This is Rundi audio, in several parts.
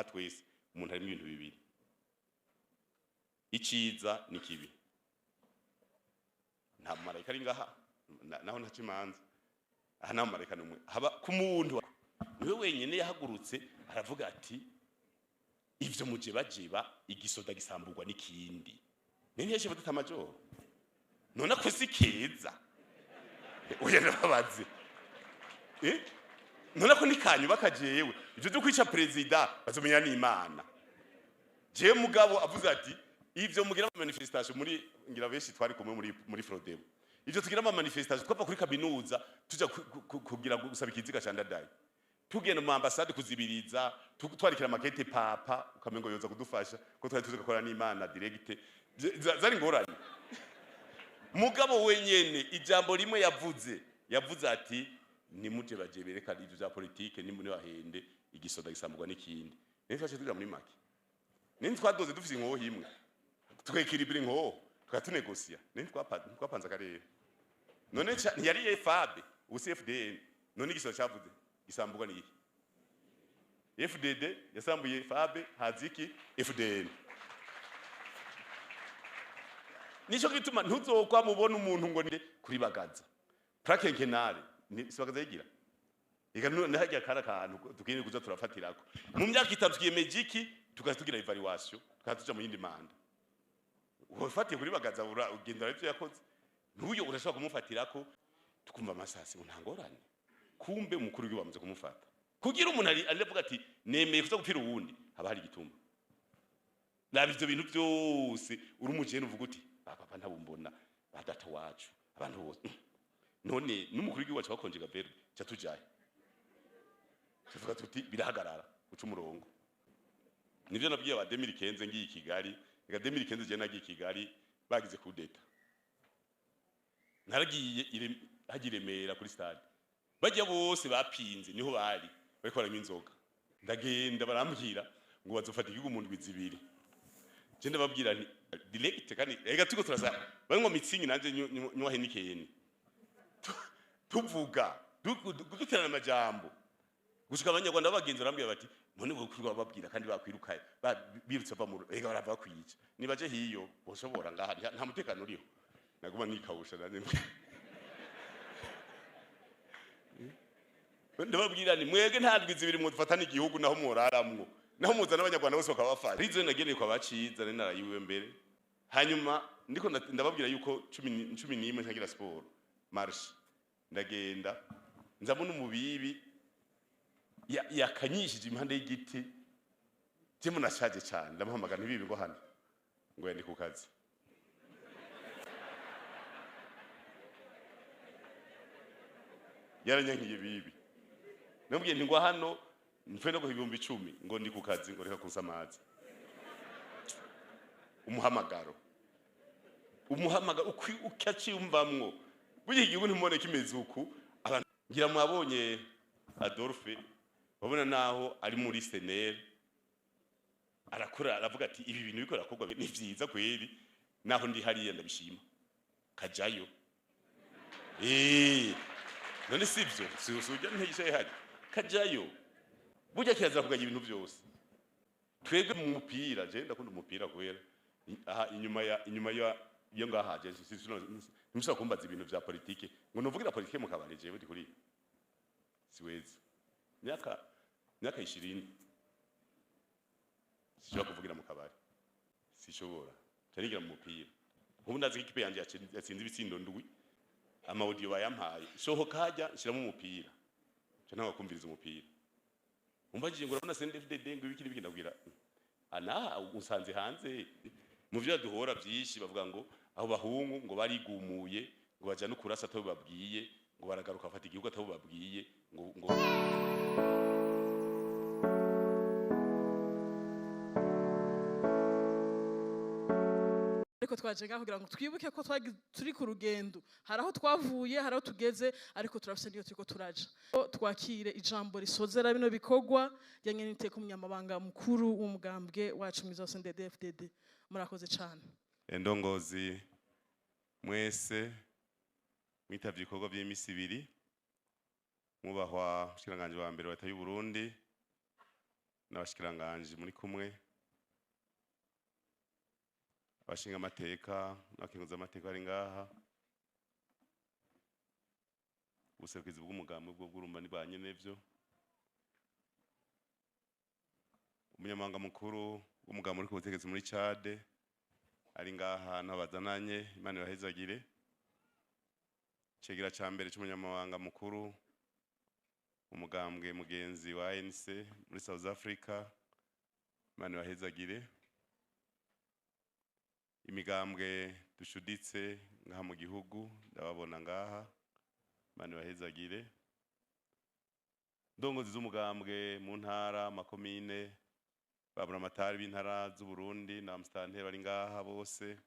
Aha twese umuntu harimo ibintu bibiri, iciza n'ikibi. Nta marayika ari ngaha, naho ntaca imanza. Aha nta marayika n'umwe haba ku muntu. Niwe wenyine yahagurutse aravuga ati ivyo mujebajeba igisoda gisamburwa n'ikindi. None yashe batata majoro, none ko si keza? Oya, ndababaze, none ko nikanyubaka jewe? Ivyo vyo kwica perezida bazomenya n'Imana. Jewe mugabo avuze ati ivyo mugira ama manifestation muri, ngira benshi twari kumwe muri Frodebu, ivyo tugira ama manifestation, twava kuri kaminuza tuja kugira gusaba ikiziga ca Ndadaye, tugenda mu ambasade kuzibiriza, twarikira makete papa, ukamengo yoza kudufasha ko twari tuzi gukora n'Imana direct. Zari ngorane. Mugabo wenyene ijambo rimwe yavuze ati nimuje baje berekana ivyo vya politike, nimune bahende, igisoda gisamburwa n'ikindi. Nini twaje tuja muri make, nini twadoze dufise inkoho imwe, tukekiribira inkoho, tukatunegosia, nini twapanze akarere. None ntiyari FAB, ubu si FDN? None igisoda cavuze gisamburwa ni iki? FDD yasambuye FAB, haziki FDN. Nico gituma ntuzokwa mubona umuntu ngo ni kuri Bagaza plaque nkenare ni si Bagaza yigira. Ega nahajya kara kantu dukeneye kuza turafatirako mu myaka 3 twiyemeje iki, tukaza tugira evaluation, tukaza tuja mu yindi manda. Ufatiye kuri Bagaza ugenda ivyo yakoze, ntuyo urashobora kumufatirako. Tukumva amasasi ngo ntangorane, kumbe umukuru w'igihugu bamaze kumufata. Kugira umuntu ari avuga ati nemeye kuza gupfira uwundi, haba hari igituma. Naba ivyo bintu byose uri umujene uvuga uti ba papa ntabumbona, ba data wacu, abantu bose. None n'umukuru w'igihugu wacu bakonjega verbe ca tujaye, tuvuga tuti birahagarara uca umurongo. Nivyo nabwiye aba 2015 ngiye i Kigali. Reka 2015 je nagiye i Kigali bagize coup d'etat, naragiye hagiye i Remera kuri stade, bajya bose bapinze niho bari bariko baranywa inzoga. Ndagenda barambwira ngo bazofata igihugu mu ndwi 2. Je ndababwira nti direct, kandi ega turiko turasa banywa mitsingi, nanje nywa Heineken, tuvuga duterana amajambo gushika abanyarwanda bagenzi barambwira bati none bo kuri bababwira kandi bakwirukaye birutse bava mu ega barava kwica nibaje hiyo boshobora ngaha nta mutekano uriho. Naguma nikawusha nanje ndababwira ni mwege nta ndwi 2 mufatana igihugu, naho muraramwo, naho muzana abanyarwanda bose bakabafata. Rizo nagereye kwa baciza nari narayiwe mbere. Hanyuma ndiko ndababwira yuko 11 ntagira siporo marche, ndagenda nzabona umubibi yakanyishije impande y'igiti, je munashaje cyane, ndamuhamagara ntibibi ngo hano ngo yandi ku kazi. Yaranyankiye bibi, namubwiye nti ngo hano mfe no guha 10,000 ngo ndi ku kazi, ngo reka kunsamaza. Umuhamagaro, umuhamagaro ukaciyumvamwo burya igihugu ntimubone kimeze uku. Abantu ngira mwabonye Adolphe, babona naho ari muri senere arakora, aravuga ati ibi bintu bikora kogwa ni vyiza kweri, naho ndi hariya ndabishima kajayo. None sivyo? Si ujya ntiyicaye hari kajayo. Burya kirazira kuganya ibintu byose. Twebwe mu mupira, je ndakunda umupira kubera aha inyuma ya iyo ngaha je ntimushobora kumbaza ibintu vya politike ngo nuvugira politike mu kabari. Jewe ndi kuri siwezi myaka 20 sishobora kuvugira mu kabari, sishobora carigira mu mupira. Ubu ndazi ko ikipe yanje yatsinze ibitsindo 7, ama audio bayampaye, sohoka hajya nshiramo umupira, nca ntabwo kumviriza umupira. Umbajije ngo urabona CNDD-FDD ngo ibiki n'ibiki, ndabwira ana usanze hanze mu byo duhora byinshi bavuga ngo abo bahungu ngo barigumuye, ngo baja no kurasa atabo babwiye, ngo baragaruka bafata igihugu atabo babwiye, ngo Ariko twaje ngaho kugira ngo twibuke ko turi ku rugendo, hari aho twavuye, hari aho tugeze, ariko turafise niyo turiko turaja. Twakire ijambo risozera bino bikorwa rya nyeniteka umunyamabanga mukuru w'umugambwe wacu mwiza wa CNDD-FDD. Murakoze cane. Endongozi mwese mwitavye ibikorwa by'imisi ibiri, mwubahwa mushikiranganje wa mbere wa leta y'u Burundi. N'abashikiranganji muri kumwe, abashinga amateka n'abakenguza amateka bari ngaha, ubuserukizi bw'umugambi bwo bw'urumba ni ba nyenevyo, umunyamabanga mukuru w'umugambi uri ku butegetsi muri Chad ari ngaha n'abazananye, Imana ibahezagire. Icegera ca mbere c'umunyamabanga mukuru umugambwe mugenzi wa ANC muri South Africa, Imana ibahezagire. Imigambwe dushuditse ngaha mu gihugu ndababona ngaha, Imana ibahezagire. Ndongozi z'umugambwe mu ntara, makomine, babura amatari b'intara z'u Burundi na Amsterdam bari ngaha bose,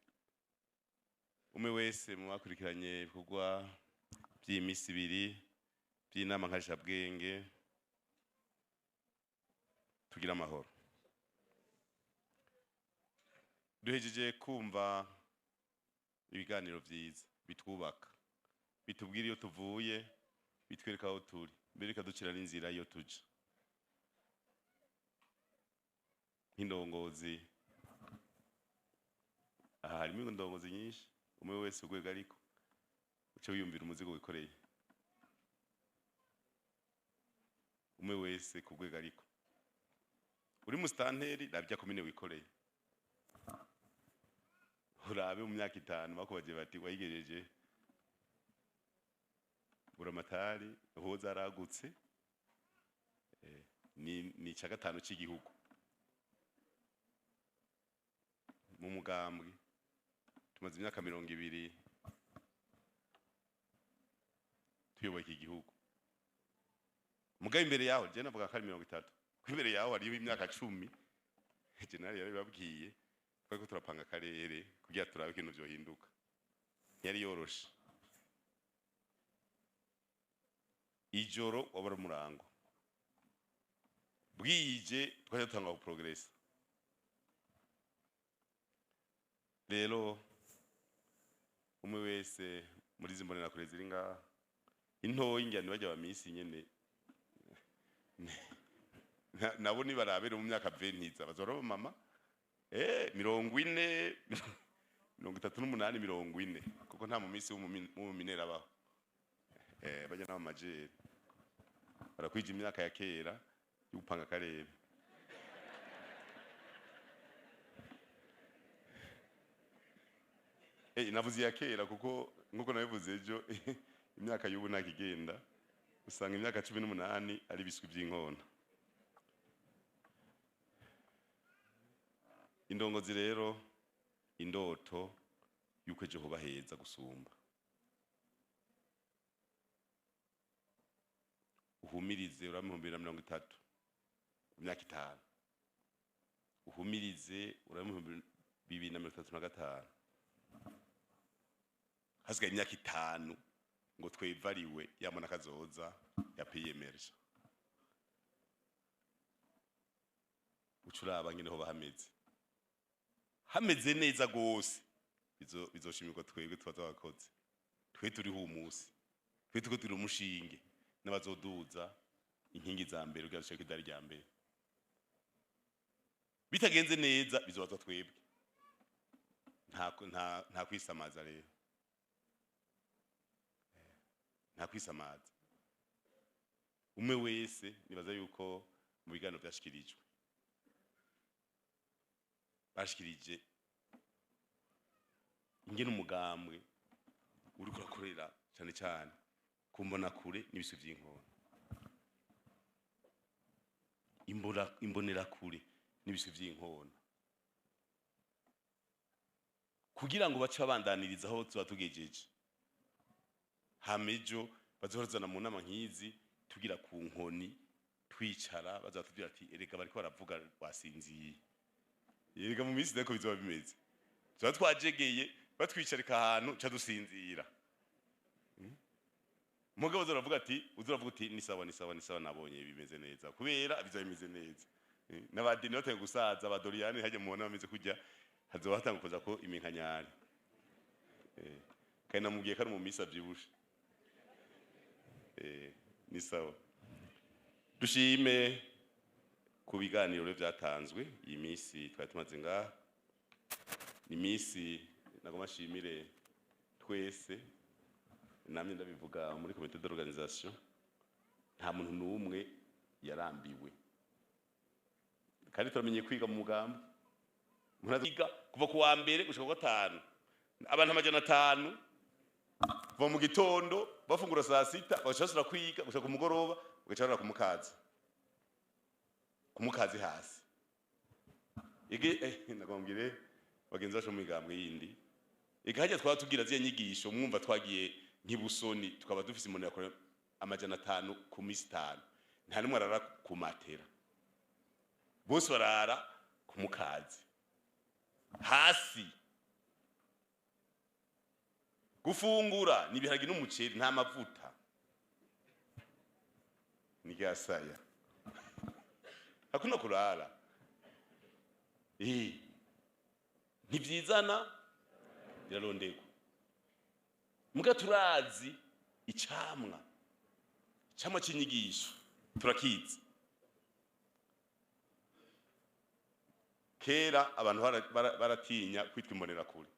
umwe wese mu bakurikiranye ibikorwa by'imisi ibiri by'inama nkarishabwenge, tugira amahoro. Duhejeje kumva ibiganiro vyiza bitwubaka, bitubwira iyo tuvuye, bitwereka aho turi, mbere bikaducira n'inzira iyo tuja. Nk'indongozi aha harimo indongozi nyinshi, umwe wese urwego ariko uce wiyumvira umuzigo wikoreye, umwe wese ku rwego ariko. Uri musitanteri rabya komine wikoreye, urabe mu myaka 5 bakubaje bati wayigejeje. Buramatari hoza aragutse, ni ica 5 c'igihugu mu mugambwe. Tumaze imyaka 20 tuyoboye iki gihugu. Mugabe imbere yaho je navuga ko ari 30, ko imbere yaho hariyo imyaka 10. General yarabibabwiye, twariko turapanga akarere kugira turabe ikintu vyohinduka. Ntiyari yoroshe. Ijoro wabura umurango, bwije twaje dutanga ku progress. Rero umwe wese muri izi mbonerakure ziri ngaha, intoyi ngira ntibajya ba misi nyene, nabo nibarabere mu myaka 20 bazora mama 40, 38, 40, kuko nta mu misi w'umuminera abaho. Bajya n'abamajeri barakwija imyaka ya kera yo gupanga akarere. Navuze ya kera kuko nkuko nabivuze ejo, imyaka y'ubu ntakigenda, usanga imyaka 18 ari biswi by'inkona. Indongozi rero, indoto yuko ejo hoba heza gusumba. Uhumirize ura 2030 imyaka 5, uhumirize ura 2035, hasigaye imyaka 5 ngo twevariwe yamona kazoza ya PMRJ. Ucuraba ngene ho bahameze, hameze neza gose, bizoshimirwa twebwe tuba twakoze, twe turiho umunsi, twe tuko turi umushinge n'abazoduza inkingi za mbere kugira dushike idari rya mbere. Bitagenze neza bizobatwa twebwe. Nta kwisamaza rero, nta kwisamaza. Umwe wese nibaza yuko mu biganiro byashikirijwe bashikirije ingene umugambwe uri kurakorera cyane cyane kumbona kure n'ibiswi by'inkona, imbonera kure n'ibiswi by'inkona, kugira ngo bace babandaniriza aho tuba tugejeje. Hamejo bazohorezana mu nama nk'izi tugira ku nkoni twicara, bazatubwira ati erega bariko baravuga wasinziye. Erega mu minsi nako bizoba bimeze, tuba twajegeye batwicarika ahantu ca dusinzira. Mugabo uzoravuga ati, uzoravuga uti ni sawa, ni sawa, ni sawa, nabonye bimeze neza, kubera bizoba bimeze neza. N'abadini batangiye gusaza, abadoriyani hajya mubona bameze kujya, hazoba hatangwa kuza ko iminkanyari. Kandi namubwiye ko ari mu minsi avyibushe. Ni sawa. Dushime Ku biganiro rero byatanzwe iyi minsi twari tumaze ngaha, ni minsi nagomba nshimire twese, namye ndabivuga muri comité d'organisation, nta muntu n'umwe yarambiwe, kandi turamenye kwiga mu mugambi. Umuntu aziga kuva ku wa mbere gushika ku wa gatanu, abantu 500, kuva mu gitondo bafungura saa sita, bagaca basubira kwiga gushika ku mugoroba, bagaca barara ku mukazi hasi. Ige nagomba bagenzi bacu mu migambwe yindi, ega hajya twaba tugira ziriya nyigisho, mwumva twagiye nk'ibusoni, tukaba dufise umuntu yakora 500 ku minsi 5, nta n'umwe arara ku matera, bose barara ku mukazi hasi. Gufungura ni ibiharage n'umuceri, nta mavuta, ni gasaya, hakuna kurara. Ntivyizana, birarondegwa. Muga turazi icamwa c'inyigisho, turakizi. Kera abantu baratinya kwitwa imbonerakure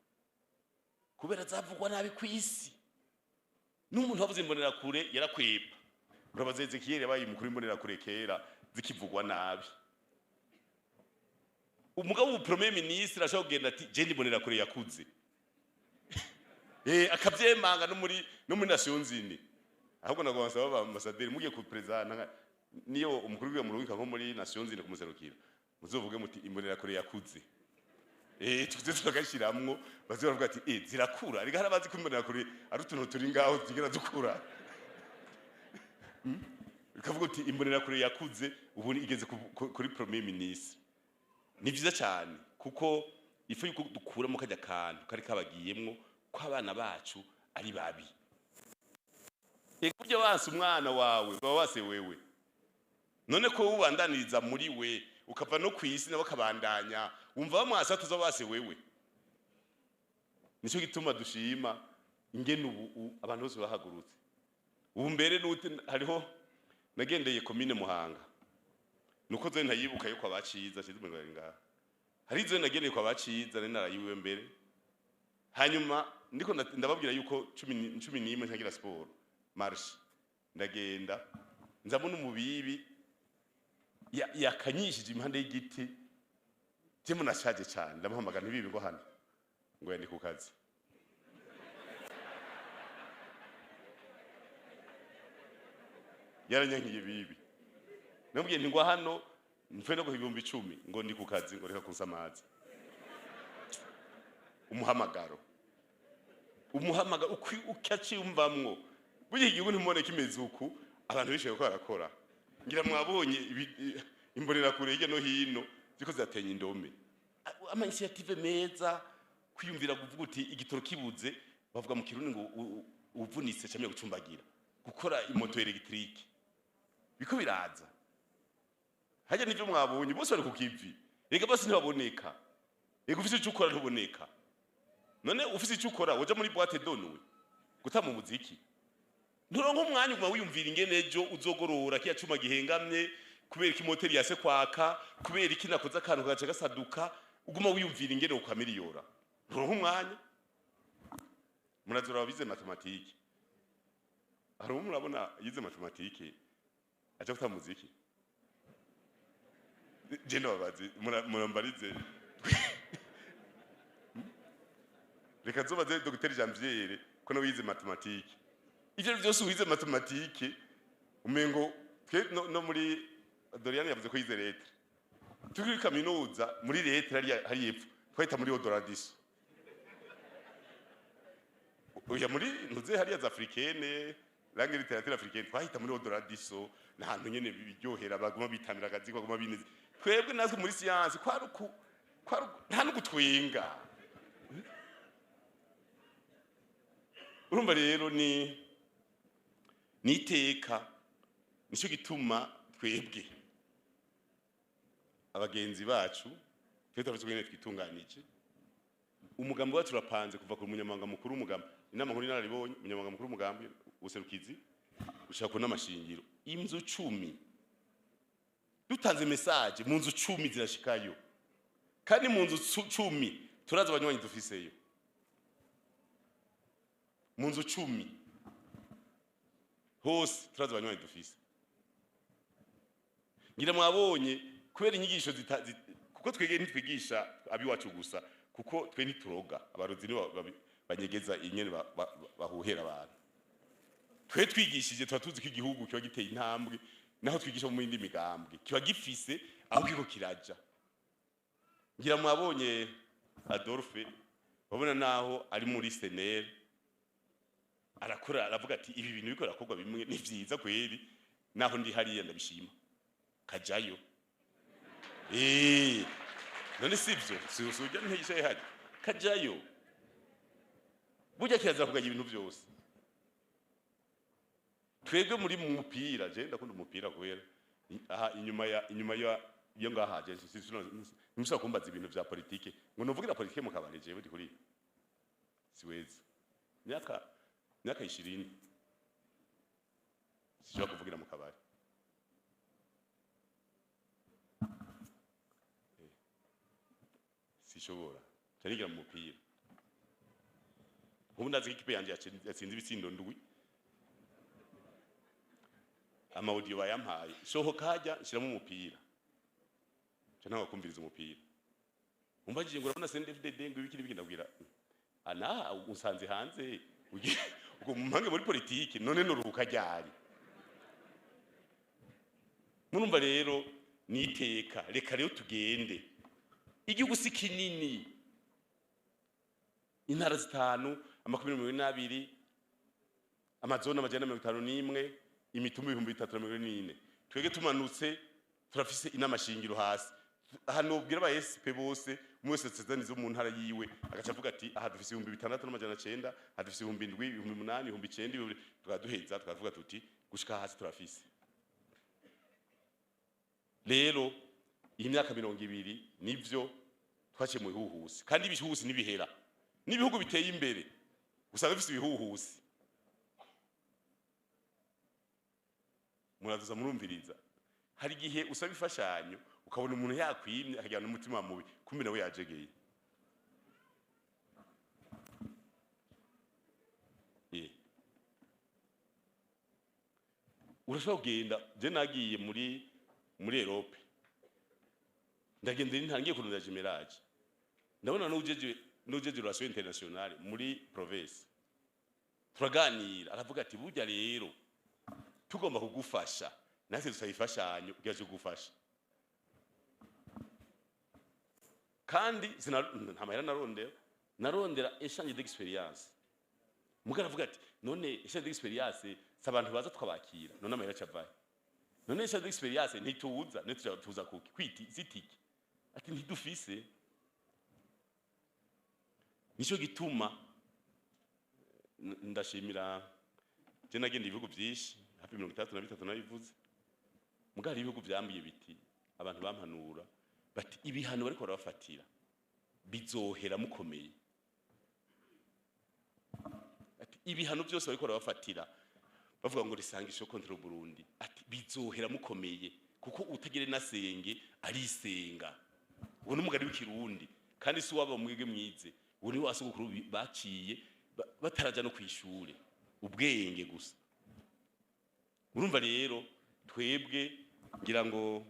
kubera zavugwa nabi kw'isi, n'umuntu wavuze imbonerakure yarakweba. Urabaza Ezekiyeli yabaye umukuru w'imbonerakure kera zikivugwa nabi. Umugabo w'ubu premier ministre ashobora kugenda ati: "Je ndi imbonerakure yakuze", akavyemanga no muri Nations Unies. Ahubwo nagomba nsaba ba ambassadeur, mugiye ku president, niyo umukuru w'igihugu murungika nko muri Nations Unies kumuserukira, muzovuge muti: "Imbonerakure yakuze". Tuze tugashiramwo, baze baravuga ati: "Zirakura". Rega hari abazi ko imbonerakure ari utuntu turi ngaho tugera dukura. Ukavuga uti: "Imbonerakure yakuze, ubu igeze kuri premier ministre". Ni vyiza cyane, kuko ifu yuko dukuramo kajya kantu kari kabagiyemwo ko abana bacu ari babi. Eka burya wanse umwana wawe, baba wase wewe. None ko ubandaniriza muri we, ukava no kwisi nabo akabandanya, wumva bamwase bataza base wewe. Nicyo gituma dushima ingene ubu abantu bose bahagurutse. Ubu mbere n'ute hariho nagendeye komine Muhanga, nuko zone ntayibuka yuko abaciza ciza umengo ari ngaha. Hari zone nagendeye kwa baciza, nari narayiwe mbere. Hanyuma ndiko ndababwira yuko 11 ntagira siporo, marche, ndagenda nzabona umubibi yakanyishije impande y'igiti. Jye nashaje cyane, ndamuhamagara: "Ntibibi ngo hano", ngo yandi ku kazi. Yaranyankiye bibi. Namubwiye nti: "Ngo hano mfe no guha 10,000", ngo: "Ndi ku kazi", ngo: "Reka kunsamaza". Umuhamagaro, umuhamagaro ukaciyumvamwo. Burya igihugu ntimubone kimeze uku, abantu benshi bariko barakora. Ngira mwabonye imbonerakure hirya no hino ziko ziratenya indome, ama initiative meza, kwiyumvira kuvuga uti igitoro kibuze, bavuga mu Kirundi ngo uvunitse camye gucumbagira, gukora imoto électrique biko biraza hajya. Nivyo mwabonye, bose bari ku kivi. Rega bose ntibaboneka. Rega ufise icyo ukora ntuboneka. None ufise icyo ukora uja muri boîte de nuit gutama umuziki? Nturonka umwanya. Uguma wiyumvira ingene ejo uzogorora kiya cuma gihengamye, kubera iki moteri yase kwaka, kubera iki nakoze akantu kagaca gasaduka. Uguma wiyumvira ingene ukamiriyora, nturonka umwanya. Murazura abize mathématiques, hari uwo murabona yize mathématiques aja gutama umuziki? Je ndababazi, murambarize. Reka nzobaze Dr Janviere ko nawe yize mathématiques. Ivyo byose wize mathématiques, umengo twe no muri Doriane yavuze ko yize lettres. Turi kuri kaminuza muri lettres, hariya hari epfo twahita muri Odoradiso, oya, muri ntuze hariya za africaine, langue, littérature africaine, twahita muri Odoradiso. N'ahantu nyene biryohera, baguma bitamira akazi, baguma bineze. Twebwe natwe muri science kwari nta no gutwenga. Urumva rero ni iteka. Nicyo gituma twebwe abagenzi bacu twe turafise ukungene twitunganije. Umugambi wacu urapanze kuva ku munyamabanga mukuru w'umugambi, inama nkuru inararibonye, umunyamabanga mukuru w'umugambi, ubuserukizi, gushaka ku n'amashingiro, inzu 10. Dutanze message mu nzu 10 zirashikayo, kandi mu nzu 10 turazi abanywanyi dufiseyo mu nzu 10 hose, turazi abanywanyi dufise. Ngira mwabonye kubera inyigisho kuko twege ntitwigisha abiwacu gusa, kuko twe ntituroga. Abarozi nibo banyegeza inyene bahuhera abantu. Twe twigishije, tuba tuzi ko igihugu kiba giteye intambwe, naho twigisha mu yindi migambwe kiba gifise aho kiko kiraja. Ngira mwabonye Adolphe, babona naho ari muri CNL arakora, aravuga ati: "Ibi bintu biko rakorwa bimwe ni vyiza kweri, naho ndi hariya ndabishima." Kajayo, none sivyo? Si ujya ntiyicaye hari kajayo? Burya kirazira kuganya ibintu byose. Twebwe muri mu mupira, je ndakunda umupira kubera aha inyuma ya iyo ngaha je ntimushobora kumbaza ibintu vya politike ngo nuvugira politike mu kabari. Jewe ndi kuri siwezi myaka 20 sishobora kuvugira mu kabari. Sishobora, nca nigira mu mupira. Ubu ndazi ko ikipe yanje yatsinze ibitsindo 7, ama audio bayampaye. Sohoka hajya nshiramo umupira, nca ntabwo kumviriza umupira. Umbajije ngo urabona CNDD-FDD ngo ibiki n'ibiki, ndabwira ana unsanze hanze ubwo mumpange muri politiki none nuruhuka ryari? Murumva rero niteka. Reka rero tugende, igihugu si kinini, intara 5, amakomine 22, amazone 151, imitumba 3044. Twege tumanutse turafise inama shingiro hasi hano, ubwira aba SP bose, umwe wese atezanize mu ntara yiwe, agaca avuga ati: "Aha dufise 6900, aha dufise 7000, 8000, 9000, ibihumbi." Tukaduheza tukavuga tuti gushika hasi turafise. Rero iyi myaka 20 nivyo twaciye mu bihuhusi, kandi ibihuhusi ntibihera. N'ibihugu biteye imbere usanga bifise ibihuhusi. Muraduza murumviriza, hari igihe usaba imfashanyo ukabona umuntu yakwimye akagira n'umutima mubi, kumbe nawe yajegeye. Urashobora kugenda, je nagiye muri Europe, ndagenda ntangiye kurondera jumelage, ndabona n'ujeje relation internationale muri province, turaganira, aravuga ati: "Burya rero tugomba kugufasha, natwe dusaba imfashanyo kugira tugufasha." Kandi nta mahera narondera, narondera échange d'expérience. Mugabo aravuga ati: "None échange d'expérience si abantu baza tukabakira, none amahera acavahe? None échange d'expérience ntituza nituja tuza kuki kwiti zitiki?" Ati: "Ntidufise." Nico gituma ndashimira. Je nagenda ibihugu byinshi, hafi 63 nabivuze. Mugabo hari ibihugu vyambiye biti, abantu bampanura bati: "Ibihano bariko barabafatira bizohera mukomeye." Ati: "Ibihano byose bariko barabafatira bavuga ngo risangisho contre le Burundi," ati "bizohera mukomeye, kuko utagire nasenge arisenga." Uwo n'umugani w'ikirundi, kandi si waba mwege mwize, uwo ni wasogokuru baciye bataraja no kwishure, ubwenge gusa. Urumva rero twebwe, ngira ngo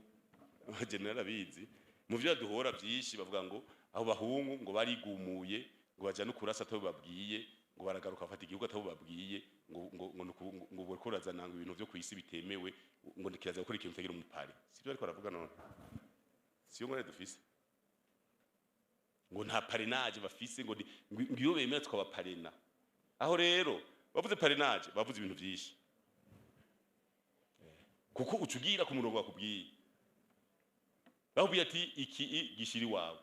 general abizi, mu byo duhora byinshi bavuga ngo abo bahungu ngo barigumuye, ngo baja no kurasa atabo babwiye, ngo baragaruka bafata igihugu atabo babwiye, ngo bariko barazana ngo ibintu vyo kwisi bitemewe, ngo kiraza gukora ikintu kitagira umupare. Sibyo ariko baravuga? None siyo ngorane dufise, ngo nta parrainage bafise, ngo iyo bemera tukabaparena. Aho rero bavuze parrainage, bavuze ibintu vyinshi, kuko ucugira ku murongo bakubwiye, bakubwiye ati iki gishira iwawe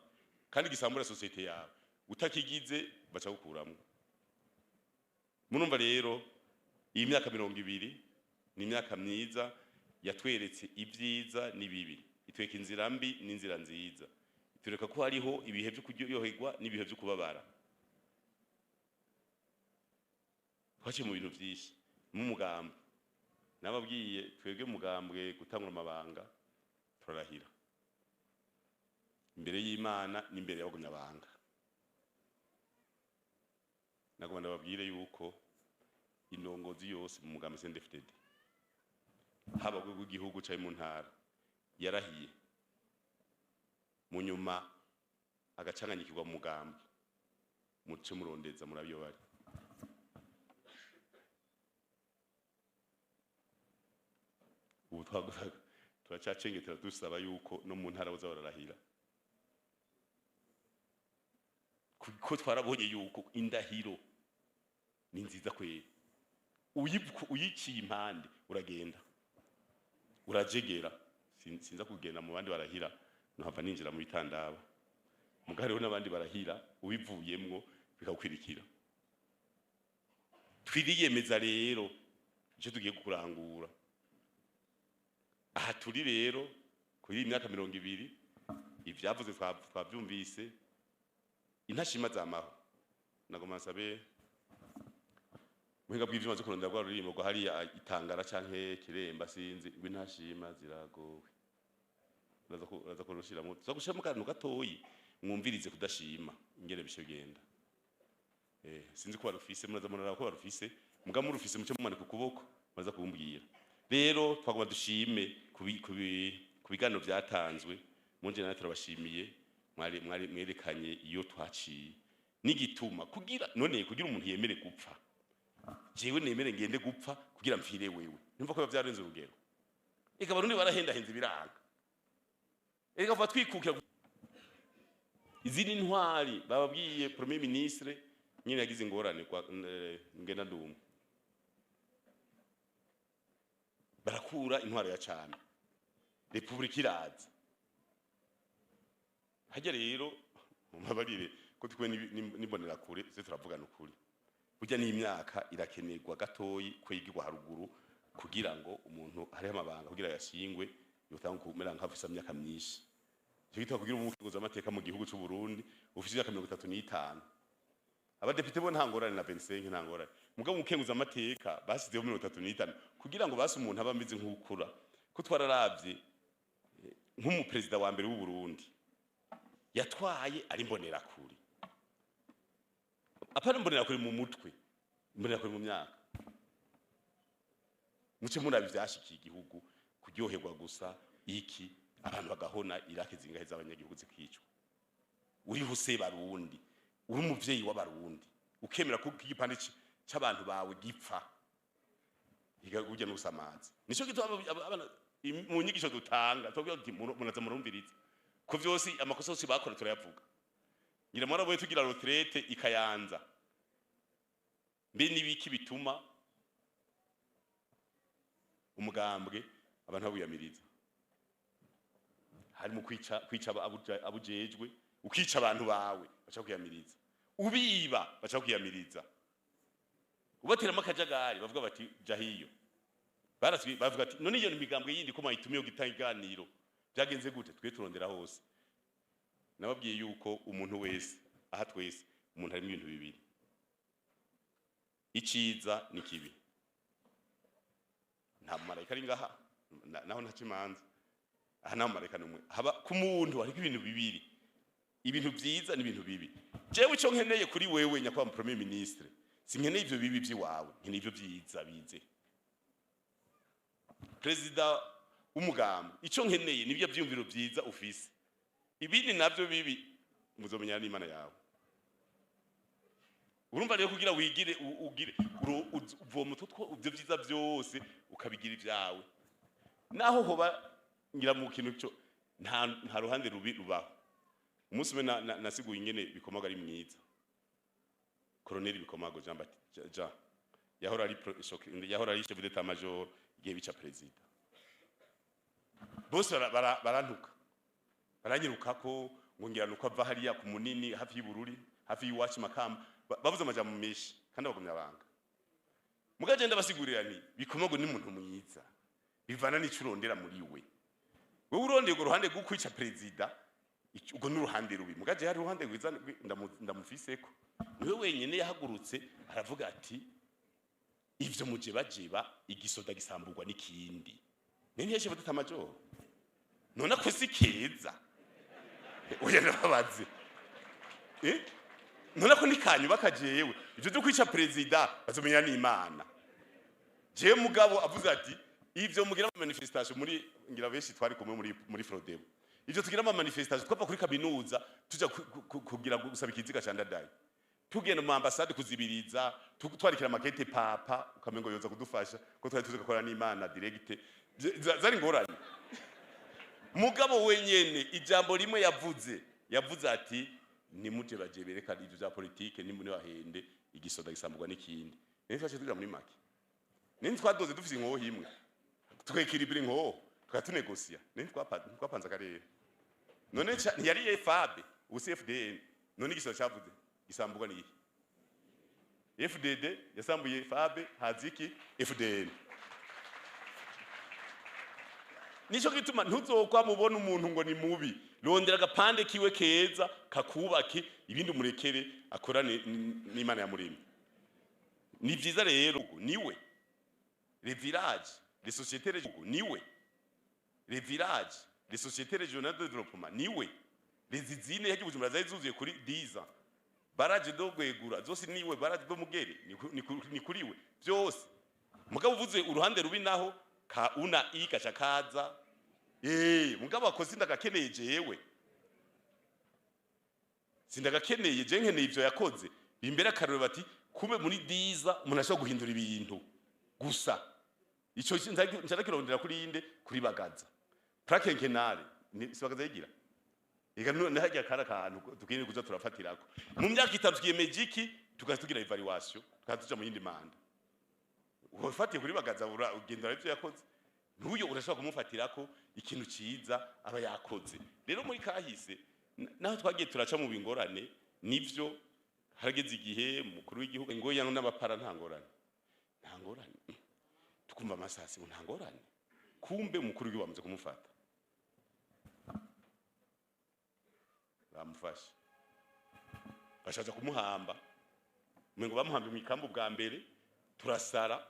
kandi gisambura société yawe, utakigize baca gukuramo. Murumva rero iyi myaka 20 ni imyaka myiza, yatweretse ibyiza n'ibibi, itwereka inzira mbi n'inzira nziza, itwereka ko hariho ibihe byo kuryoherwa n'ibihe byo kubabara. Twaciye mu bintu byinshi mu mugambi. Nababwiye, twebwe mugambwe gutangura amabanga Turarahira imbere y'Imana n'imbere y'abagumyabanga. Nagomba ndababwire yuko indongozi yose mu mugambi CNDD-FDD, haba ku rwego rw'igihugu canke mu ntara, yarahiye, mu nyuma agacanganyikirwa mu mugambi, muce murondeza murabiyo bari. Ubu turacacengetera dusaba yuko no mu ntara boza bararahira, kuko twarabonye yuko indahiro ni nziza kweri. Uyiciye impande uragenda urajegera. Sinza kugenda mu bandi barahira, nohava ninjira mu bitandaba. Muga hariho n'abandi barahira ubivuyemwo bikagukwirikira. Twiriyemeza rero icyo tugiye kurangura aha turi rero kuri iyi myaka 20. Ivyavuze twavyumvise, intashima zamaho. Nagomba nsabe muhinga bw'ivyuma zo kurondera rwa ruririmbo rwa hariya Itangara canke Kiremba, sinzi, ngo intashima ziragowe. Uraza kurushiramwo, tuza gushiramo akantu gatoyi mwumvirize kudashima ingene bishe bigenda. Sinzi ko barufise, muraza muraraba ko barufise, muga murufise muce mumanika ukuboko, muraza kumbwira. Rero twagomba dushime ku biganiro vyatanzwe. Munje nawe turabashimiye, mwari mwerekanye iyo twaciye n'igituma kugira none kugira umuntu yemere gupfa. Jewe nemere ngende gupfa kugira mfire wewe, numva ko biba vyarenze urugero. Eka Abarundi barahendahenze biranga, eka kuva twikukira izindi ntwari bababwiye. Premier ministre nyine yagize ingorane kwa ngenda ndumwe barakura intwaro ya cami, republika iraza hajya. Rero mubabarire ko tukwe n'imbonera kure se turavugana ukuri. Burya n'imyaka irakenerwa gatoyi kwigirwa haruguru kugira ngo umuntu hariho amabanga kugira yashingwe yotanga kumera nk'afise imyaka myinshi. Icyo gituma kugira umufuzo amateka mu gihugu cy'u Burundi ufise imyaka 35, abadepite bo nta ngorane, na 25 nta ngorane, mugabo umukenguza amateka basizeho 35 kugira ngo basi umuntu aba ameze nk'ukura. Ko twararavye nk'umuperezida wa mbere w'u Burundi yatwaye ari imbonerakure, apana imbonerakure mu mutwe, imbonerakure mu myaka. Muce murabi vyashikiye igihugu, kuryoherwa gusa iki, abantu bagahona, irake zingahe z'abanyagihugu zikicwa. Uriho se Barundi, uri umuvyeyi w'Abarundi, ukemera ko igipande c'abantu bawe gipfa, urya n'usamazi. Nico gituma abana mu nyigisho dutanga tubabwira tuti munaza murumviriza ko vyose amakosa yose bakora turayavuga. Ngira mwarabonye tugira retraite ikayanza, mbe nibiki bituma umugambwe abantu babuyamiriza? Harimo kwica abujejwe, ukica abantu bawe baca kwiyamiriza, ubiba baca kwiyamiriza, ubateramo akajagari bavuga bati ja hiyo. Baraswi bavuga ati none iyo ni imigambwe yindi ko mwayitumiye gitanga iganiro, byagenze gute? Twe turondera hose. Nababwiye yuko umuntu wese aha, twese umuntu harimo ibintu bibiri, iciza n'ikibi. Nta marayika ari ngaha, naho ntaca imanza aha, nta marayika n'umwe haba. Ku muntu hariko ibintu bibiri, ibintu vyiza n'ibintu bibi. Jewe ico nkeneye kuri wewe nyakubahwa premier ministre, sinkeneye ivyo bibi vy'iwawe, nkeneye ivyo vyiza bize. Perezida w'umugambi, ico nkeneye nibyo vyiyumviro vyiza ufise, ibindi navyo bibi muzomenyana n'Imana yawe. Urumva rero kugira wigire ugire uvoma utwo ivyo vyiza vyose ukabigira ivyawe, naho hoba ngira mu kintu cyo nta ruhande rubi rubaho. Umunsi umwe nasiguye ingene Bikomago ari mwiza. Colonel Bikomago Jean Baptiste Jean yahora ari yahora ari chef d'état major igihe bica president. Bose barantuka, baranyirukako ngo ngira nuko ava hariya ku Munini hafi y'Ibururi, hafi y'iwacu Makamba. Bavuze amajambo menshi kandi bagumya banga. Mugaje ndabasigurira nti Bikomago ni umuntu mwiza, bivana n'ico urondera muri we. Wewe urondeye urwo ruhande rwo kwica perezida, urwo ni uruhande rubi. Mugaje hari uruhande rwiza ndamufiseko, niwe wenyene yahagurutse aravuga ati ivyo mujebajeba, igisoda gisamburwa n'ikindi. Nene chef d'état major. None ko si keza? Oya, ndababaze. None ko nikanyubaka jewe? Ivyo vyo kwica perezida bazomenya n'Imana. Jewe mugabo avuze ati ivyo mugira ama manifestation muri, ngira benshi twari kumwe muri Frodebu, ivyo tugira ama manifestation, twava kuri kaminuza tuja kugira gusaba ikiziga ca Ndadaye, tugenda mu ambasade kuzibiriza, twarikira makete papa, ukamengo yoza kudufasha ko twari tuzi gukora n'Imana direct. Zari ngorane. Mugabo wenyene ijambo rimwe yavuze ati nimuje baje berekana ivyo vya politike, nimune bahende, igisoda gisamburwa n'ikindi. Nini twaciye tuja muri make, nini twadoze dufise inkoho imwe, twekiribira inkoho, tukatunegosia, nini twapanze akarere. None ntiyari FAB, ubu si FDN? None igisoda cavuze gisamburwa n'iyi FDD yasambuye FAB, haziki FDN. Nico gituma ntuzokwa mubona umuntu ngo ni mubi. Rondera agapande kiwe keza kakubake, ibindi umurekere akorane n'Imana yamuremye. Ni vyiza rero niwe les villages, les sociétés régionales, niwe les villages, les sociétés régionales de développement, niwe les usines yaje Bujumbura zari zuzuye kuri 10 ans, barrage do Gwegura zose niwe, barrage do Mugere ni kuriwe byose. Mugabo uvuze uruhande rubi naho ka una i kaca kaza. Mugabo akoze ndagakeneye, jewe sindagakeneye. Je nkeneye ivyo yakoze bimbere akarore, bati kube muri diza umuntu ashobora guhindura ibintu gusa. Ico nshaka kuri inde? Kuri Bagaza. Plan quinquennale ni si Bagaza yigira. Ega none hajya kara kantu dukeneye kuza turafatirako mu myaka 3 twiyemeje iki, tugaza tugira évaluation, tukaza tuja mu yindi manda. Ufatiye kuri Bagaza ugendera ivyo yakoze, n'uyo urashobora kumufatirako ikintu ciza aba yakoze. Rero muri kahise naho twagiye turaca mu bingorane, nivyo harageze igihe umukuru w'igihugu ngo yano n'abapara, nta ngorane, nta ngorane, tukumva amasasi ngo nta ngorane, kumbe umukuru w'igihugu bamaze kumufata, bamufashe bashaza kumuhamba, umengo bamuhambe mu ikambu bwa mbere. Turasara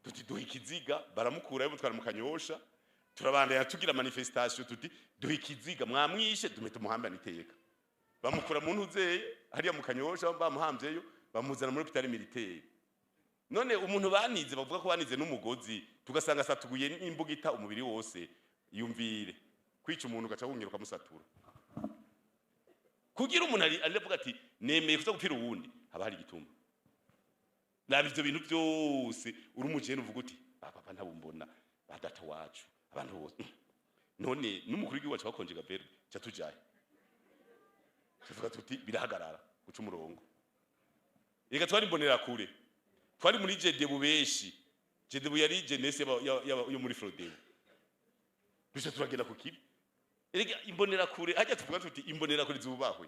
tuti duha ikiziga, baramukurayo mutwara mu Kanyosha. Turabandanya tugira manifestation tuti duha ikiziga, mwamwishe, dume tumuhambane iteka. Bamukura mu ntuzeye hariya mu Kanyosha, bamuhambyeyo, bamuzana muri hôpital militaire. None umuntu banize, bavuga ko banize n'umugozi, tugasanga asatuguye n'imbugita umubiri wose. Yumvire kwica umuntu ugaca wongera ukamusatura. Kugira umuntu ari avuga ati nemeye kuza gupfira uwundi, haba hari igituma. Naba ivyo bintu byose uri umujene uvuga uti ba papa ntabumbona, ba data wacu, abantu bose. None n'umukuru w'igihugu wacu bakonje verbe ca tujaye, tuvuga tuti birahagarara guca umurongo. Reka twari mbonera kure, twari muri jedebu benshi. Jedebu yari jeunesse yo muri Frodebu. Duca turagenda ku kibi. Erega imbonera kure hajya tuvuga tuti imbonera kure zubahwe,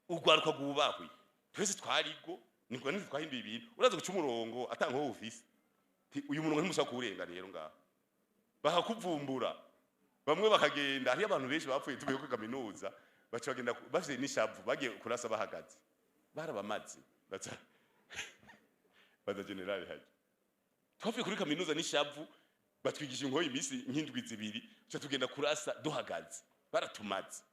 urwaruka rwubahwe. Twese twarigo niko nzi twahinduye ibintu. Uraza guca umurongo atanga wowe ufise. Ti uyu murongo ntimushobora kuwurenga. Rero ngaho bakakuvumbura, bamwe bakagenda. Hariyo abantu benshi bapfuye tuvuye kuri kaminuza, baca bagenda bafise n'ishavu, bagiye kurasa bahagaze, barabamaze. Baca baza general haje. Twavuye kuri kaminuza n'ishavu, batwigisha inkoyi iminsi nk'indwi 2, tuca tugenda kurasa duhagaze, baratumaze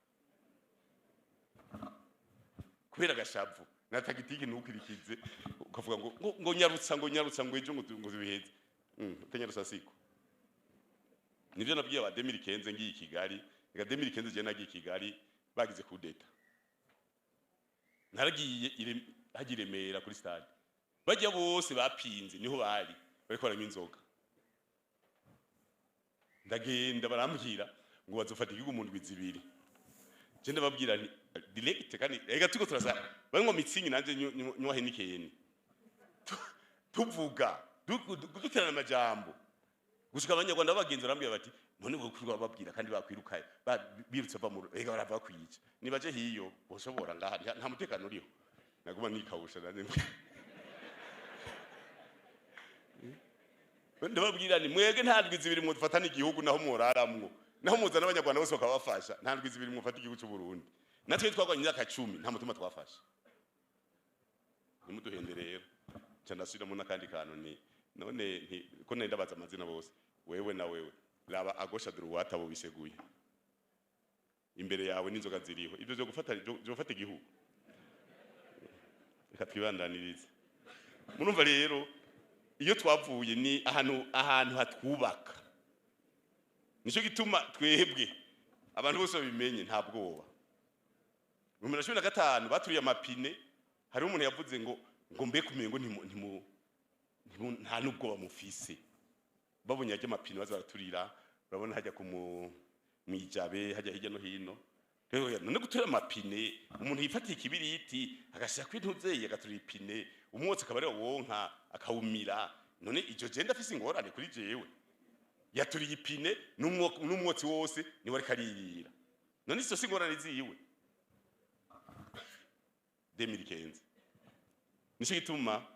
kubera agashavu na tactique. Ntukurikize ukavuga ngo nyarutsa, ngo nyarutsa, ngo ejo ngo biheze. Utanyarutsa siko. Nivyo nabwiye aba 2015 ngiye i Kigali. Reka 2015 je nagiye i Kigali bagize coup d'état. Naragiye hagiye i Remera kuri stade, bajya bose bapinze niho bari bariko baranywa inzoga. Ndagenda, barambwira ngo bazofata igihugu mu ndwi 2. Je ndababwira nti direct, kandi reka tuko turasa banywa Mützig, nanje nywa Heineken, tuvuga duterana amajambo gushika abanyarwanda bagenzi barambwira bati none wowe babwira kandi bakwirukaye, birutse bava mu ega barava kwica, nibaje hiyo boshobora ngaha nta mutekano uriho. Naguma nikawusha nanje, ndababwira ni mwege nta ndwi 2 mufata n'igihugu, naho mworaramwo, naho muzana abanyarwanda bose bakabafasha, nta ndwi 2 mufata igihugu cy'u Burundi. Natwe twagwanye imyaka 10, nta mutima twafashe. Nimuduhende rero. Nca ndasubiramo n'akandi kantu ni none nti ko nenda baza amazina bose, wewe na wewe. Raba à gauche, à droite, abo biseguye imbere yawe n'inzoga ziriho, ibyo byo gufata, byo gufata igihugu. Reka twibandanirize. Murumva rero iyo twavuye ni ahantu hatwubaka. Nicyo gituma twebwe abantu bose babimenye, nta bwoba. Mu 2015 baturiye amapine. Hariho umuntu yavuze ngo mbe kumengo nta n'ubwoba mufise. Babonye ajya amapine baza baraturira, urabona hajya ku mwijabe, hajya hirya no hino. Rero none guturira amapine, umuntu yifatiye ikibiriti agashira kw'intuzeye, agaturira ipine, umwotsi akaba ariwo wonka akawumira, none iryo je ndafise ingorane kuri jewe? Yaturiye ipine n'umwotsi wose niwe ariko aririra, none izo si ingorane ziwe? 2015. Nicyo gituma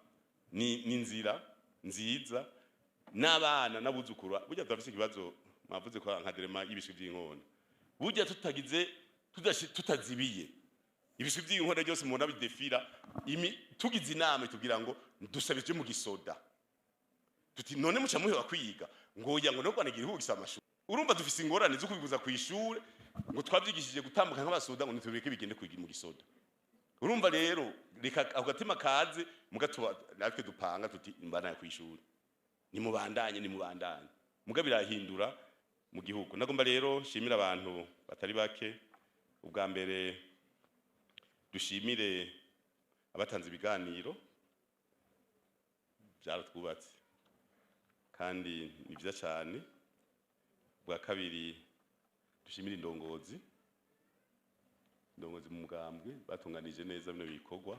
ni inzira nziza n'abana n'abuzukuru. Burya turafise ikibazo, mwavuze ko nka drame y'ibiswi by'inkona. Burya tutagize tutazibiye ibiswi by'inkona byose mubona bidefira tugize inama tugira ngo dusabe ibyo mu gisoda, tuti none muca muheba kwiga, ngo oya, ngo no Rwanda igihugu gisa amashuri. Urumva dufise ingorane zo kubiguza ku ishure, ngo twavyigishije gutambuka nk'abasoda, ngo nitubireke bigende kwiga mu gisoda. Urumva rero reka ako gatima kaze mugatuba, natwe dupanga tuti mbana ku ishuri, nimubandanye, nimubandanye, muga birahindura mu gihugu. Nagomba rero shimira abantu batari bake. Ubwa mbere dushimire abatanze ibiganiro, byaratwubatse kandi ni byiza cyane. Ubwa kabiri dushimire indongozi mu mugambwe batunganije neza bino bikorwa.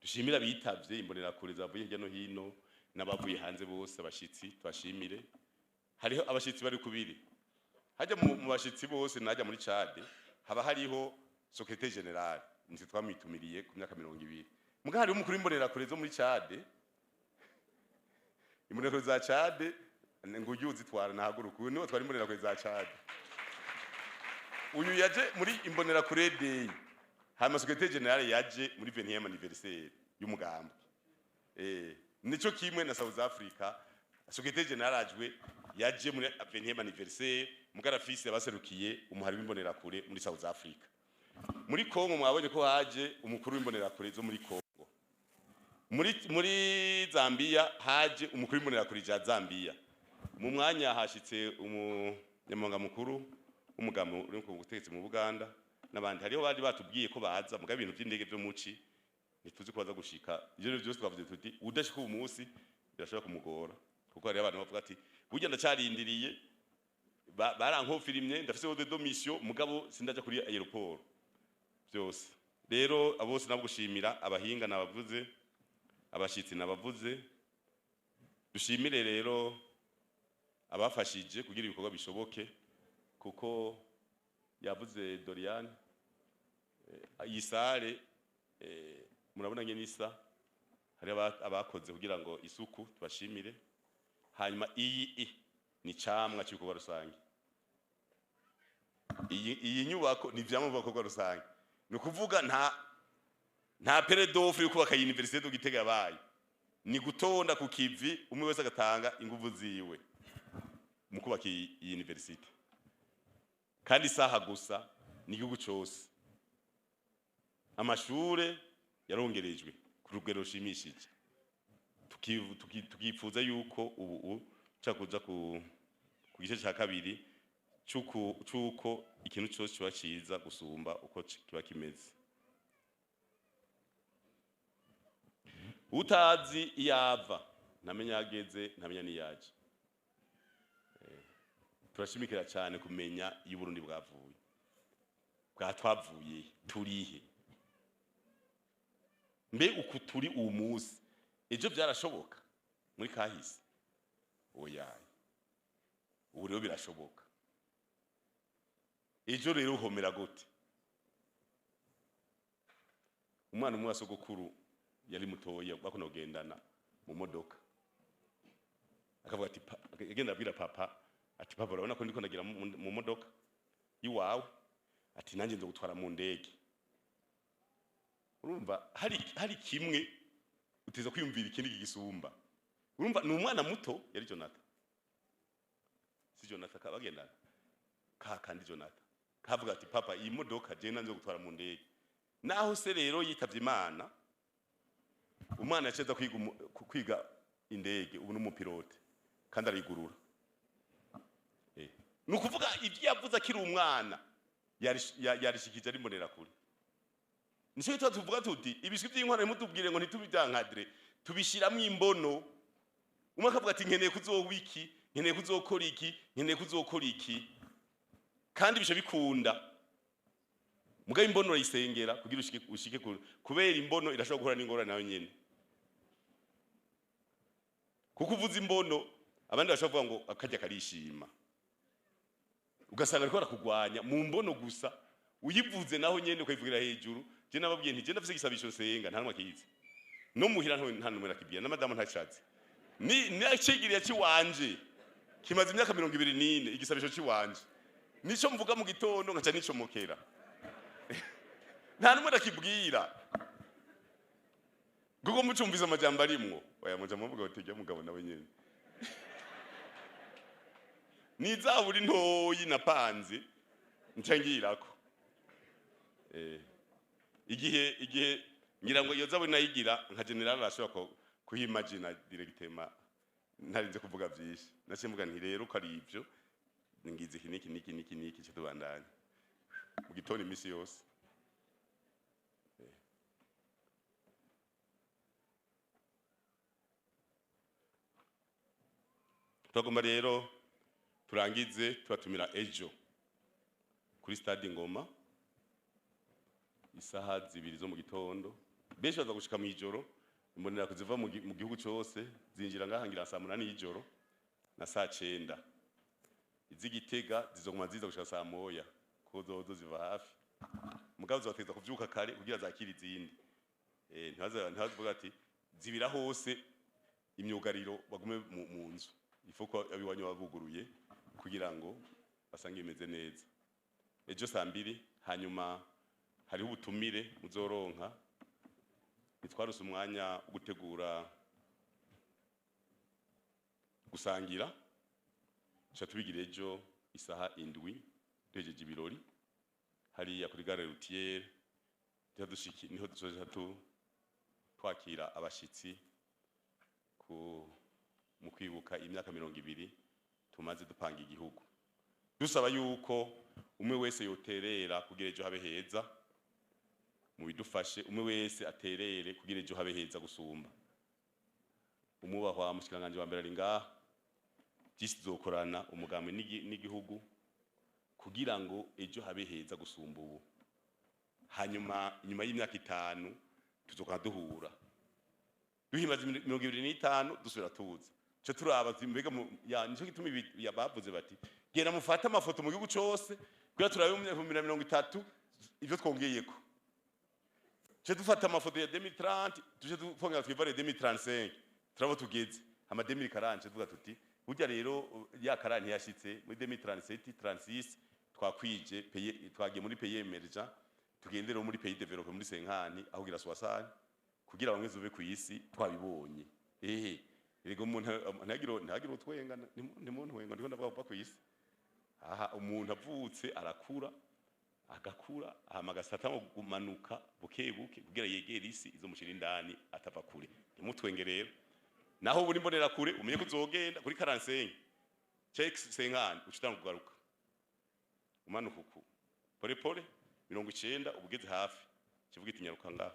Dushimire abitavye, imbonerakure zavuye hirya no hino n'abavuye hanze bose, abashitsi tubashimire. Hariho abashitsi bari kubiri hajya mu bashitsi bose najya muri Chad, haba hariho secrétaire général, nitwe twamwitumiriye ku myaka 20. Muga hariho umukuru w'imbonerakure zo muri Chad, imbonerakure za Chad, ngo ujye uzitwara nahaguruka. Uyu niwe twara imbonerakure za Chad. Uyu yaje muri Imbonerakure Day, hama secrétaire général yaje muri 20e anniversaire y'umugambwe. Nico kimwe na South Africa, secrétaire général ajwe yaje muri 20e anniversaire, mugarafise abaserukiye umuhari w'imbonerakure muri South Africa. Muri Congo mwabonye ko haje umukuru w'imbonerakure zo muri Congo. Muri Zambia haje umukuru w'imbonerakure za Zambia. Mu mwanya hashitse umunyamabanga mukuru w'umugambi uri ku butegetsi mu Buganda n'abandi. Hariho bari batubwiye ko baza, mugabo ibintu by'indege byo muci ntituzi ko baza gushika. Ivyo rero byose twavuze tuti udashika uyu munsi birashobora kumugora, kuko hariho abantu bavuga ati burya ndacarindiriye, barankofirimye, ndafise ordre de mission, mugabo sindaja kuri aéroport. Byose rero abo bose nabo gushimira, abahinga nabavuze, abashitsi nabavuze. Dushimire rero abafashije kugira ibikorwa bishoboke, kuko yavuze Doriane, iyi salle murabona ngene isa, hari abakoze kugira ngo isuku, tubashimire. Hanyuma iyi ni camwa cy'ibikorwa rusange. Iyi nyubako ni vyamwa bikorwa rusange. Ni ukuvuga nta appel d'offre yo kubaka université de Gitega yabaye, ni gutonda ku kivi, umwe wese agatanga inguvu ziwe mu kubaka iyi université. Kandi isaha gusa ni igihugu cose, amashure yarongerejwe ku rugero rushimishije. Tukifuza yuko ubu uca kuja ku gice ca kabiri c'uko ikintu cose kiba ciza gusumba uko kiba kimeze. Utazi iyava ntamenya ageze, ntamenya niyaje. Turashimikira cyane kumenya iyo Burundi bwavuye, bwatwavuye, turihe, mbe uku turi uwu munsi ejo byarashoboka muri kahise? Oya, ubu rero birashoboka. Ejo rero uhomera gute? Umwana umwe wa sogokuru yari mutoya, bakunda kugendana mu modoka, akavuga ati agenda abwira papa ati papa, urabona ko ndiko ndagira mu modoka iwawe, ati nanjye nzogutwara mu ndege. Urumva hari kimwe uteza kwiyumvira ikindi kigisumba. Urumva ni umwana muto yari Jonathan. Si Jonathan kabagendana ka kandi Jonathan kavuga ati: "Papa, iyi modoka je nanze gutwara mu ndege." Naho se rero yitavye Imana, umwana yaceza kwiga kwiga indege, ubu n'umupilote kandi arigurura. Ni ukuvuga ibyo yavuze akiri umwana yarishikije ari kure. Nicyo gituma tuvuga tuti ibishwi by'inkwano ntimutubwire ngo ntitubivyankadire, tubishiramwo imbono. Umwe akavuga ati: "Nkeneye kuzoba iki, nkeneye kuzokora iki, nkeneye kuzokora iki." Kandi bice bikunda. Mugabo imbono urayisengera kugira ushike kure, kubera imbono irashobora guhura n'ingorane nayo nyene, kuko uvuze imbono abandi bashobora kuvuga ngo akarya karishima, ugasanga ariko barakugwanya mu mbono gusa. Uyivuze naho nyene ukayivugira hejuru. Je nababwiye nti je ndafise igisabisho nsenga, nta numwe akizi, no muhira nta numwe nakibwira, na madamu ntacazi. Ni nacigiriye ciwanje kimaze imyaka 24. Igisabisho ciwanje nico mvuga mu gitondo nkaca nicomokera, nta numwe nakibwira, kuko mucumvise amajambo arimwo, oya, muja muvuga uti: "Jya mugabo nawe nyene." Ni zaburi ntoyi napanze nca ngirako. Igihe ngira ngo iyo zaburi nayigira nka général arashobora kuyimagina directement, ntarinze kuvuga vyinshi. Naciye mvuga nti: "Rero ko ari ivyo, ngize iki niki niki niki niki." Cyo tubandanya mu gitondo imisi yose. Turagomba rero turangize tubatumira ejo kuri stade Ngoma isaha 2 zo mu gitondo. Benshi baza gushika mu ijoro. Imbonera kuziva mu gihugu cyose zinjira ngaha ngira saa 8 y'ijoro na saa 9. Iz'Igitega zizoguma ziza gushika saa 1, kuko zozo ziva hafi. Mugabo zobategeza kuvyuka kare kugira zakire izindi. Ntibazavuga ati zibira hose imyugariro, bagume mu nzu. Ifo ko abiwanyu babuguruye kugira ngo basange bimeze neza ejo saa 2. Hanyuma hariho ubutumire muzoronka. Ntitwaruse umwanya wo gutegura gusangira, tuca tubigira ejo isaha 7 duhejeje ibirori hariya kuri gare routière. Niho dushiki, niho dusoza twakira abashitsi mu kwibuka imyaka 20 tumaze dupanga igihugu, dusaba yuko umwe wese yoterera kugira ejo habe heza. Mu bidufashe, umwe wese aterere kugira ejo habe heza gusumba. Umubahwa mushikiranganje wa mbere ari ngaha, byisi tuzokorana umugambi n'igihugu kugira ngo ejo habe heza gusumba ubu. Hanyuma inyuma y'imyaka 5 tuzokora duhura, duhimbaza 25, dusubira tuza cyo turaba ati mbega ya nico gituma ya bavuze bati: "Genda mufate amafoto mu gihugu cose kugira turabe mu myaka 2030 ivyo twongeyeko." Cyo dufata amafoto ya 2030, tuje twongera twivare 2035, turabo tugeze ama 2040, tuvuga tuti burya rero ya 40 yashitse muri 2037, 36 twakwije pays, twagiye muri pays émergent, tugendere muri pays développé muri 50 aho gira 60, kugira bamwe zuve ku isi twabibonye. Ehe, erega umuntu ntagire utwenga, ntimuntu wenga, ndiko ndavuga kuva ku isi. Aha umuntu avutse arakura, agakura, hama agasata mu kumanuka buke buke kugira yegere isi izomushira indani atava kure. Ntimutwenge rero. Naho ubu imbonera kure, umenye ko uzogenda kuri 45 check 50, ucitanga kugaruka umanuka uku pole pole, 90 ubugeze hafi, kivuga iti: "Nyaruka ngaha."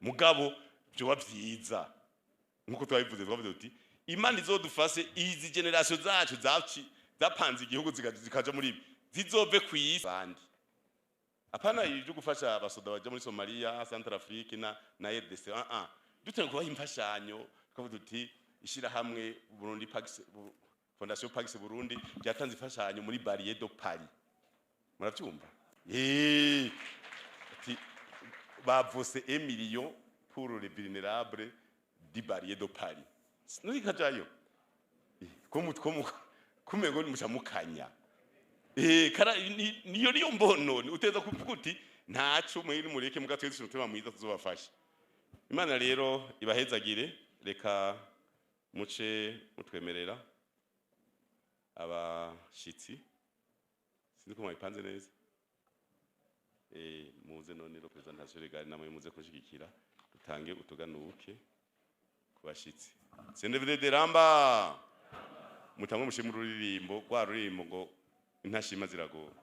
Mugabo byoba vyiza nkuko twabivuze, twavuze tuti Imana izodufashe izi génération zacu zapanze igihugu zikaja muri ibi, zizove ku isi bandi. Apana ibyo gufasha abasoda baja muri Somalia, Centrafrique na RDC. Ah ah, dutenga kubaha imfashanyo, twavuga tuti ishirahamwe Burundi Pax, Fondation Pax Burundi ryatanze imfashanyo muri Barrière de Paris. Muravyumva? Ati bavose 1 million pour les vulnérables du Barrière de Paris. Nurikajayo ko kumengo muca mukanya. Kara niyo niyo mbono uteza kuvuga uti ntaco mwe mureke mugatwese umutima mwiza, tuzobafasha. Imana rero ibahezagire. Reka muce mutwemerera. Abashitsi, sinzi ko mwabipanze neza. Muze none représentation légale, namwe muze kushigikira, dutange utuganuke ku bashitsi. CNDD ramba! Mutangwe mushima ururirimbo, rwa ruririmbo ngo intashima ziragora.